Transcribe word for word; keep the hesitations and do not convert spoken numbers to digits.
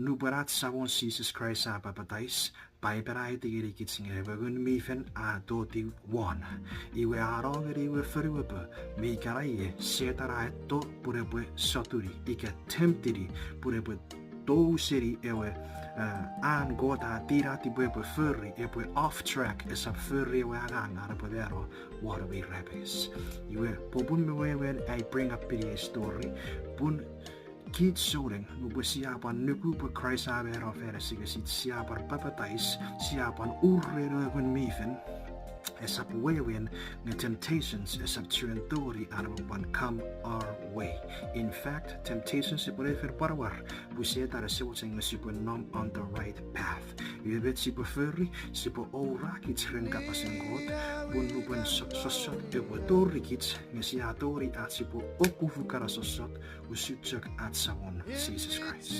Nupwen ach Samon Jises Kraist a papatais, Paipen a aiti ngenikich nge ewe Ngun mi Fel a toti won. Iwe a no ngeni ewe fonuapo, me ikenai Setan a eto pun epwe sotuni ika temptini pun epwe tou seni ewe, eh, an Kot a tinati pwe epwe fori, epwe off track, esap fori ewe angang an epwe mano won ewe irapenges. Iwe popun me wewen I bring up pini ei story, pun kich souneng, nupwen sia pwan nuku pwe Kraist a mano fan asengesich, sia pwan papatais, sia pwan uren ewe Ngun mi Fel, esap wewen nge temptations esap chuen tongeni an epwe pwan come our way. In fact, temptations epwe ne fen pwan war, pun Setan ese mochen nge sipwe nom on the right path. Iwe met sipwe fori, sipwe ourakich ren kapasen Kot, pun nupwen so-, sossot epwe tori kich, nge sia tongeni ach sipwe okufu kana sossot, usun chok ach Samon Jises Kraist.